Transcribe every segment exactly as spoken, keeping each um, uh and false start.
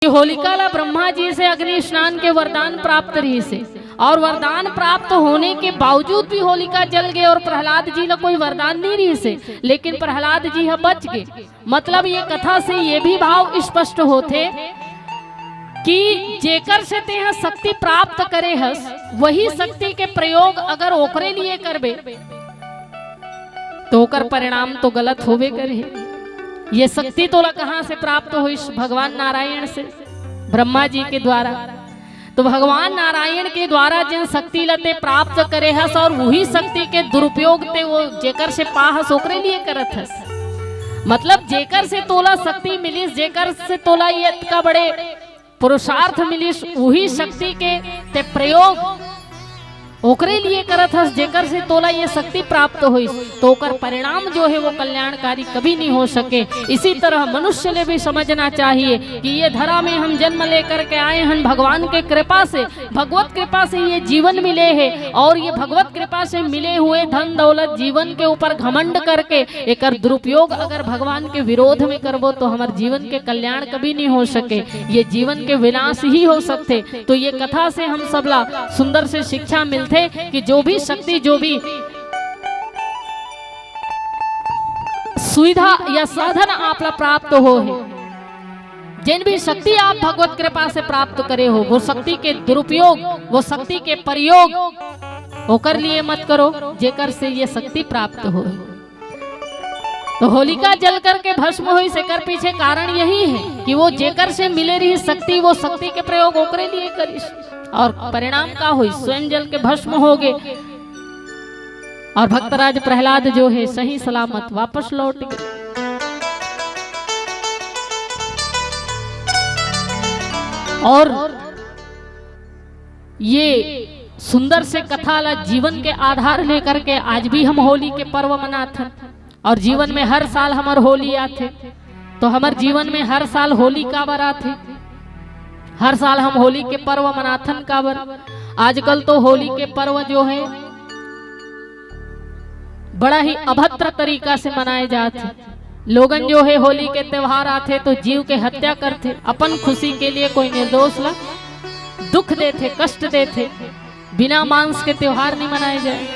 कि होलिका ला ब्रह्मा जी से अग्नि स्नान के वरदान प्राप्त रहिस हे, और वरदान प्राप्त होने के बावजूद भी होलिका जल गे और प्रहलाद जी ला कोई वरदान नहीं रहिस हे, लेकिन प्रहलाद जी ह बच गे। मतलब ये कथा से ये भी भाव स्पष्ट होथे कि जेकर से तेहा शक्ति प्राप्त करे हस, वही शक्ति के प्रयोग अगर ओकरे लिए करबे, तो ओकर परिणाम तो गलत होबे करही। ये शक्ति तोला कहाँ से प्राप्त होइस? भगवान नारायण से, ब्रह्मा जी के द्वारा। तो भगवान नारायण के द्वारा जेन शक्ति ल ते प्राप्त करे हस और वही शक्ति के दुरुपयोग ते वो जेकर से पाहस, ओकरे लिए करत हस। मतलब जेकर से तोला शक्ति मिलिस, जेकर से तोला ये इतना बड़े पुरुषार्थ मिलिस, वही शक्ति के ते प्रयोग ओकरे लिए करत हस, जेकर से तोला ये शक्ति प्राप्त होइस, तो ओकर परिणाम जो हे वो कल्याणकारी कभी नहीं हो सके। इसी तरह मनुष्य ले भी समझना चाहिए कि ये धरा में हम जन्म लेकर के आए हन भगवान के कृपा से, भगवत कृपा से ये जीवन मिले हे, और ये भगवत कृपा से मिले हुए धन दौलत जीवन के ऊपर घमंड करके एकर दुरुपयोग अगर भगवान के विरोध में करबो तो हमर जीवन के कल्याण कभी नहीं हो सके, ये जीवन के विनाश ही हो सकथे। तो ये कथा से हम सबला सुंदर से शिक्षा मिलथे कि जो भी शक्ति, जो भी सुविधा या साधन आप ला प्राप्त हो हे, जेन भी शक्ति आप भगवत कृपा से प्राप्त करे हो, वो शक्ति के दुरुपयोग, वो शक्ति के प्रयोग ओकर लिए मत करो, जेकर से ये शक्ति प्राप्त हो। तो होलिका जल करके भस्म होइस, एकर पीछे कारण यही हे कि वो जेकर से मिले रहिस शक्ति, वो शक्ति के प्रयोग ओकरे लिए करिस, और परिणाम का होइस? स्वयं जल के भस्म हो गे, और भक्तराज प्रहलाद जो हे सही सलामत वापस लौट गे। और ये सुंदर से कथा ला जीवन के आधार लेकर के आज भी हम होली के पर्व मनाथन, और जीवन में हर साल हमर होली आथे। तो हमर जीवन में हर साल होली काबर आथे? हर साल हम होली के पर्व मनाथन काबर? आजकल तो होली के पर्व जो हे बड़ा ही अभद्र तरीका से मनाए जाथे। लोगन जो हे होली के त्योहार आथे तो जीव के हत्या करथे, अपन खुशी के लिए कोई निर्दोष ला दुख देथे, कष्ट देथे। बिना मांस के त्योहार नहीं मनाए जाए।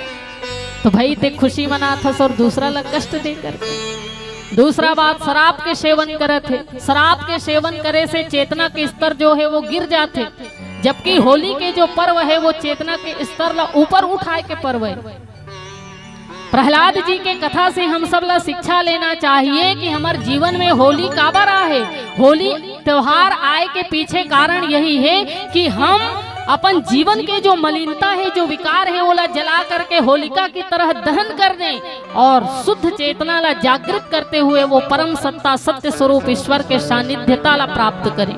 तो भाई, ते खुशी मनाथस और दूसरा ला कष्ट दे करके। दूसरा बात, शराब के सेवन करत हे। शराब के सेवन करे से चेतना के स्तर जो हे वो गिर जाथे, जबकि होली के जो पर्व हे वो चेतना के स्तर ला ऊपर उठाए के पर्व हे। प्रहलाद जी के कथा से हम सब ला शिक्षा लेना चाहिए कि हमर जीवन में होली काबर आहे। होली त्योहार आए के पीछे कारण यही हे कि हम अपन जीवन के जो मलिनता हे, जो विकार हे, ओला जला करके होलिका की तरह दहन कर दें और शुद्ध चेतना ला जागृत करते हुए वो परम सत्ता, सत्य स्वरूप ईश्वर के सानिध्यता ला प्राप्त करें।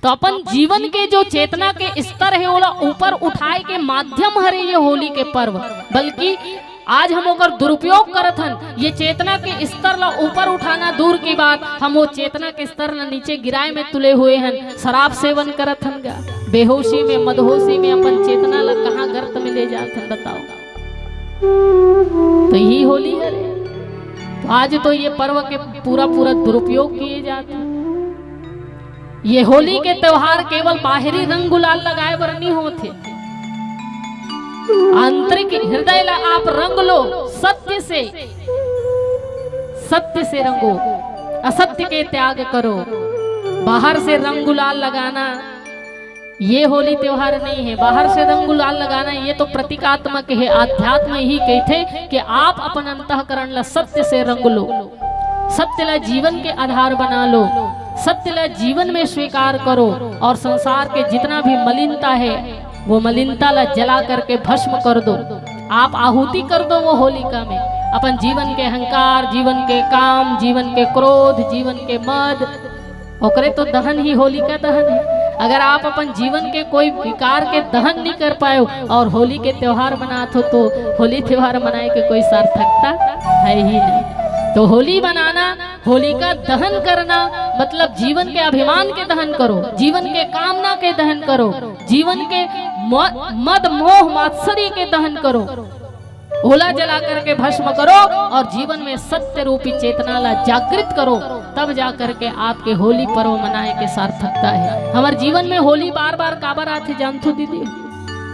तो अपन जीवन के जो चेतना के स्तर हे, ओला ऊपर उठाए के माध्यम हरे ये होली के पर्व, बल्कि आज हम ओकर दुरुपयोग करत हन। ये चेतना के स्तर ला ऊपर उठाना दूर की बात, हम वो चेतना के स्तर ला नीचे गिराए में तुले हुए हन। शराब सेवन करत हन गा, बेहोशी में, मदहोशी में अपन चेतना ला कहाँ गर्त में ले जात हन, बताओ। तो यही होली हरे। तो आज तो ये पर्व के पूरा पूरा दुरुपयोग किए जात हे। ये होली के त्योहार केवल बाहरी रंग गुलाल लगाए बर नहीं होथे। आंतरिक हृदय ला आप रंग लो सत्य से, सत्य से रंगो, असत्य के त्याग करो। बाहर से रंग गुलाल लगाना ये होली त्योहार नहीं हे। बाहर से रंग गुलाल लगाना ये तो प्रतीकात्मक हे। आध्यात्म ही कहथे कि आप अपन अंतःकरण ला सत्य से रंग लो, सत्य ला जीवन के आधार बना लो, सत्य ला जीवन में स्वीकार करो और संसार के जितना भी मलिनता हे वो मलिनता ला जला करके भस्म कर दो। आप आहुति कर दो वो होलिका में अपन जीवन के अहंकार, जीवन के काम, जीवन के क्रोध, जीवन के मद, ओकरे तो दहन ही होलिका दहन हे। अगर आप अपन जीवन के कोई विकार के दहन नहीं कर पाए हो और होली के त्योहार मनात हो तो होली त्योहार मनाए के कोई सार्थकता है ही नहीं। तो होली मनाना, होलिका दहन करना मतलब जीवन के अभिमान के दहन करो, जीवन के कामना के दहन करो, जीवन के म-, मद मोह मात्सर्य के दहन करो। ओला जला करके भस्म करो और जीवन में सत्य रूपी चेतना ला जागृत करो, तब जा करके आपके होली पर्व मनाए के सार्थकता हे। हमर जीवन में होली बार बार काबर आथे जानथो दीदी?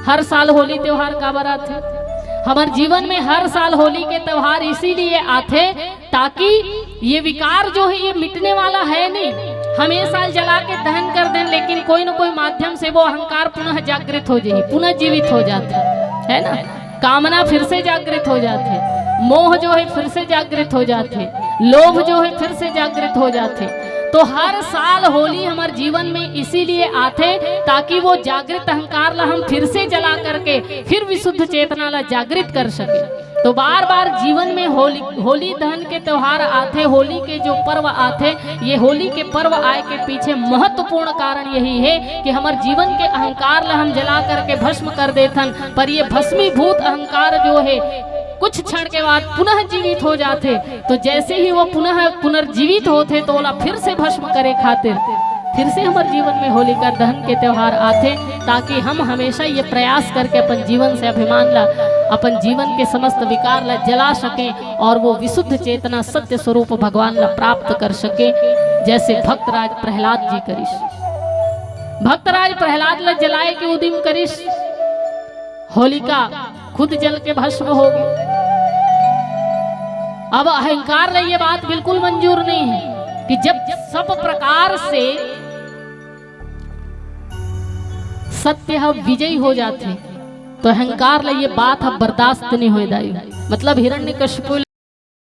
हर साल होली त्योहार काबर आथे? हमर जीवन में हर साल होली के त्योहार इसीलिए आथे ताकि ये विकार जो है, ये मिटने वाला है नहीं। हम ये साल जला के दहन कर दें, लेकिन कोई ना कोई माध्यम से वो अहंकार पुनः जागृत हो जाए, पुनः जीवित हो जाता है, है ना? कामना फिर से जागृत हो जाते, मोह जो है फिर से जागृत हो जाते, लोभ जो है फिर से जागृत हो जाते। तो हर साल होली हमारे जीवन में इसीलिए आथे ताकि वो जागृत अहंकार ला हम फिर से जला करके फिर विशुद्ध चेतना ला जागृत कर सके। तो बार बार जीवन में होली, होली दहन के त्योहार आथे, होली के जो पर्व आथे, ये होली के पर्व आए के पीछे महत्वपूर्ण कारण यही है कि हमर जीवन के अहंकार ला हम जला करके भस्म कर देथन, पर ये भस्मीभूत अहंकार जो है कुछ क्षण के बाद पुनः जीवित हो जाथे। तो जैसे ही वो पुनः पुनर्जीवित होथे तो ओला फिर से भस्म करे खातिर फिर से हमर जीवन में होलिका दहन के त्योहार आथे, ताकि हम हमेशा ये प्रयास करके अपन जीवन से अभिमान ला, अपन जीवन के समस्त विकार ला जला सकें और वो विशुद्ध चेतना सत्य स्वरूप भगवान ला प्राप्त कर सकें, जैसे भक्तराज प्रहलाद जी करिस। भक्तराज प्रहलाद ला जलाए के उदिम करिस, होलिका खुद जल के भस्म हो गई। अब अहंकार ला ये बात बिल्कुल मंजूर नहीं है कि जब सब प्रकार से सत्य ह विजयी हो जाथे, तो अहंकार ला ये बात ह बर्दाश्त नहीं होए दाई। मतलब हिरण्यकशिपु